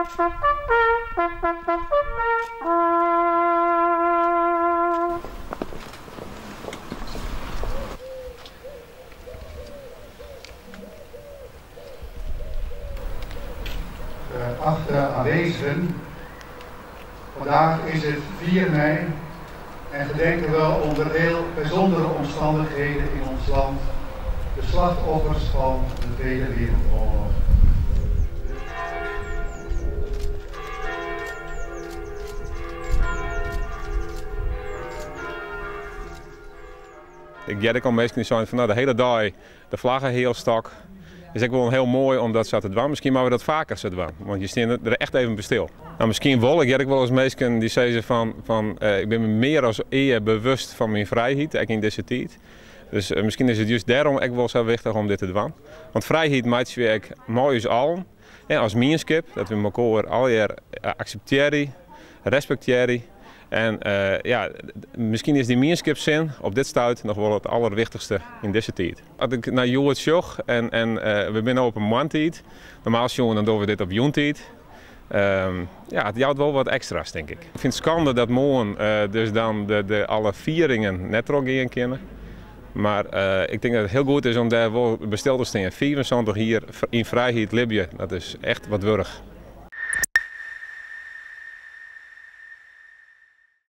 Geachte aanwezigen, vandaag is het 4 mei en gedenken we onder heel bijzondere omstandigheden in ons land de slachtoffers van de Tweede Wereldoorlog. Ik hear ek al minsken dy't seinen fan no de hiele dei de flagge healstok. Is ek wol hiel moai om dat sa te dwaan. Miskien moatte we dat faker sa dwaan, want je steane der echt even by stil. No, miskien wol. Ik hear ek wolris minsken dy't sizze fan ik bin my mear as ea bewust fan myn frijheid, ek yn dizze tiid. Dus miskien is it just dêrom ek wol sa wichtich om dit te dwaan. Want frijheid meitsje we ek mei ús allen, as mienskip, dat we mekoar allegear akseptearje, respektearje. En ja, miskien is dy mienskipssin op dit stuit noch wol it allerwichtichste yn dizze tiid. As ik nei hjoed sjoch en we binne no op in moarntiid, normaal sjoen dan dogge we dit op jûntiid. Ja, it jout wol wat ekstra's tink ik. Ik fyn it skande dat moarn dus dan de alle fieringen net trochgean kinne. Mar ik tink dat it hiel goed is om dêr wol by stil te stean. 75 jier yn frijheid libje, dat is echt wat wurdich.